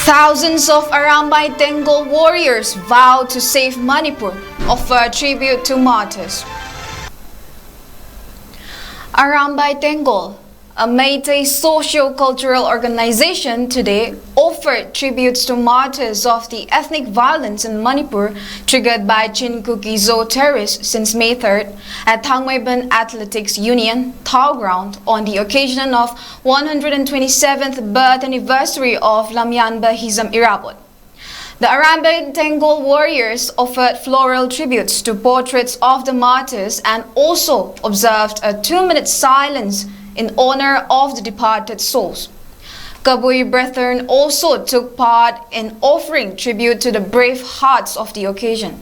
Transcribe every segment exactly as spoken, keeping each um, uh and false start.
Thousands of Arambai Tenggol warriors vow to save Manipur, offer tribute to martyrs. Arambai Tenggol, a Meitei socio-cultural organization, today offered tributes to martyrs of the ethnic violence in Manipur triggered by Chin Kuki Zo terrorists since May third at Thangmeiban Athletics Union, Thao Ground, on the occasion of one hundred twenty-seventh birth anniversary of Lamyanba Hizam Irabot. The Arambai Tenggol warriors offered floral tributes to portraits of the martyrs and also observed a two-minute silence in honor of the departed souls. Kabui brethren also took part in offering tribute to the brave hearts of the occasion.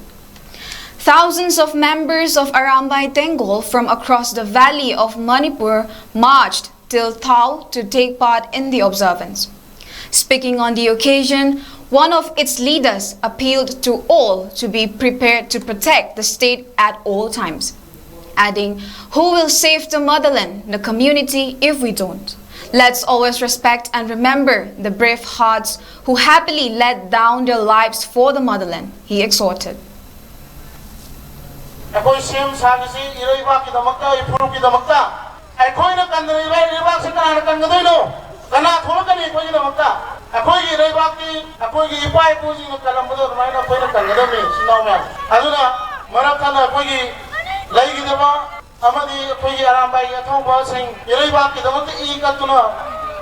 Thousands of members of Arambai Tenggol from across the valley of Manipur marched till Thao to take part in the observance. Speaking on the occasion, one of its leaders appealed to all to be prepared to protect the state at all times, adding, "Who will save the motherland, the community, if we don't? Let's always respect and remember the brave hearts who happily laid down their lives for the motherland," he exhorted. ꯑꯩꯈꯣꯏ ꯁꯦꯝ ꯁꯥꯕꯁꯤ ꯏꯔꯩꯕꯥꯛꯀꯤꯗꯃꯛꯇ, ꯏꯐꯨꯔꯨꯞꯀꯤꯗꯃꯛꯇ꯫ ꯑꯩꯈꯣꯏꯅ ꯀꯟꯗꯅ ꯏꯔꯩ-, ꯏꯔꯩꯕꯥꯛꯁꯤ ꯀꯅꯥꯅ ꯀꯟꯒꯗꯣꯏꯅꯣ? ꯀꯅꯥ ꯊꯣꯛꯂꯛꯀꯅꯤ ꯑꯩꯈꯣꯏꯒꯤꯗꯃꯛꯇ? ꯑꯩꯈꯣꯏꯒꯤ ꯏꯔꯩꯕꯥꯛꯀꯤ, ꯑꯩꯈꯣꯏꯒꯤ ꯏꯄꯥ ꯏꯄꯨꯁꯤꯡꯅ ꯀꯜꯂꯝꯕꯗꯣ ꯑꯗꯨꯃꯥꯏꯅ ꯑꯩꯈꯣꯏꯅ ꯀꯟꯒꯗꯕꯅꯤ, ꯏꯆꯤꯟ ꯏꯅꯥꯎ ꯃꯌꯥꯝ꯫ ꯑꯗꯨꯅ ꯃꯔꯛ ꯊꯠꯅ ꯑꯩꯈꯣꯏꯒꯤ ꯂꯩꯈꯤꯗꯕ ꯑꯃꯗꯤ ꯑꯩꯈꯣꯏꯒꯤ ꯑꯔꯥꯝꯕꯥꯏꯒꯤ ꯑꯊꯧꯕꯁꯤꯡ ꯏꯔꯩꯕꯥꯛꯀꯤꯗꯃꯛꯇ ꯏ ꯀꯠꯇꯨꯅ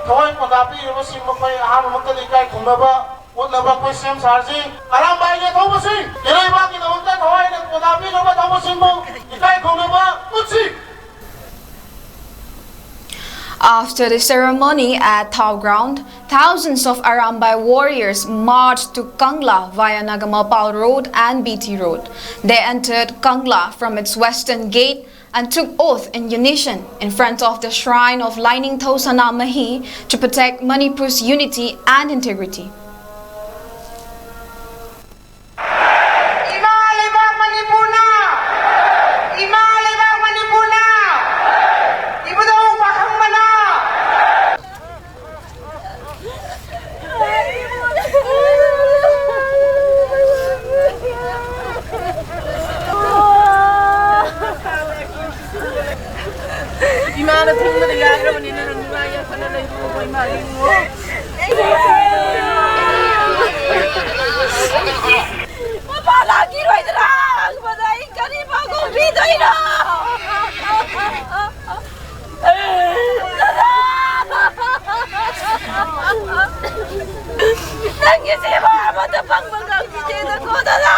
ꯊꯋꯥꯏ ꯄꯣꯟꯊꯥ ꯄꯤꯔꯤꯕꯁꯤꯡ ꯃꯈꯣꯏ ꯑꯍꯥꯟꯕꯃꯛꯇꯗꯤ ꯏꯀꯥꯏ ꯈꯨꯝꯅꯕ ꯎꯠꯅꯕ ꯑꯩꯈꯣꯏ ꯁꯦꯝ ꯁꯥꯔꯁꯤ꯫ ꯑꯔꯥꯝꯕꯥꯏꯒꯤ ꯑꯊꯧꯕꯁꯤꯡ ꯏꯔꯩꯕꯥꯛꯀꯤꯗꯃꯛꯇ ꯊꯋꯥꯏꯅ ꯄꯣꯟꯊꯥ ꯄꯤꯈ꯭ꯔꯕ ꯑꯊꯧꯕꯁꯤꯡꯕꯨ ꯏꯀꯥꯏ ꯈꯨꯝꯅꯕ ꯎꯠꯁꯤ꯫ After the ceremony at Thao Ground, thousands of Arambai warriors marched to Kangla via Nagamapal Road and B T Road. They entered Kangla from its western gate and took oath in unison in front of the shrine of Lainingthou Sanamahi to protect Manipur's unity and integrity. ꯏꯃꯥ ꯂꯩꯕꯥꯛ ꯃꯅꯤꯄꯨꯔꯅ! ꯏꯃꯥ ꯂꯩꯕꯥꯛ ꯃꯅꯤꯄꯨꯔꯅ! ꯏꯕꯨꯙꯧ ꯄꯥꯈꯪꯕꯅ! ꯃꯄꯥ ꯂꯥꯛꯈꯤꯔꯣꯏꯗ꯭ꯔꯥ ꯍꯪꯕꯗ ꯑꯩ ꯀꯔꯤ ꯄꯥꯎꯈꯨꯝ ꯄꯤꯗꯣꯏꯅꯣ? ꯅꯪꯒꯤ ꯁꯦꯕꯥ ꯑꯃꯠꯇ ꯐꯪꯕ ꯉꯝꯈꯤꯗꯦꯗꯀꯣ, ꯗꯗꯥ!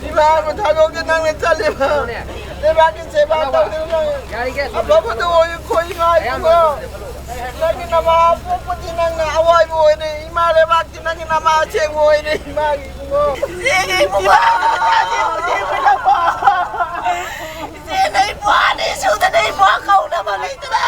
ꯏꯃꯥꯕꯨ ꯊꯥꯗꯣꯛꯇꯦ ꯅꯪꯅ ꯆꯠꯂꯤꯕ꯫ ꯂꯩꯕꯥꯛꯀꯤ ꯁꯦꯕꯥ ꯇꯧꯗꯅ ꯅꯪ ꯑꯐꯕꯗ ꯑꯣꯏꯌꯨꯀꯣ, ꯏꯃꯥ ꯏꯕꯨꯡꯉꯣ꯫ ꯅꯪꯒꯤ ꯅꯃꯥ ꯄꯣꯛꯄꯗꯤ ꯅꯪꯅ ꯑꯋꯥꯏꯕ ꯑꯣꯏꯔꯦ꯫ ꯏꯃꯥ ꯂꯩꯕꯥꯛꯇꯤ ꯅꯪꯒꯤ ꯅꯃꯥ ꯑꯁꯦꯡꯕ ꯑꯣꯏꯔꯦ, ꯏꯃꯥꯒꯤ ꯏꯕꯨꯡꯉꯣ꯫ ꯏꯆꯦꯒꯤ ꯏꯕꯨꯡꯉꯣ! ꯏꯆꯦꯅ ꯏꯄ꯭ꯋꯥ ꯑꯅꯤ ꯁꯨꯗꯅ ꯏꯄ꯭ꯋꯥ ꯀꯧꯅꯕ ꯂꯩꯇꯅ꯫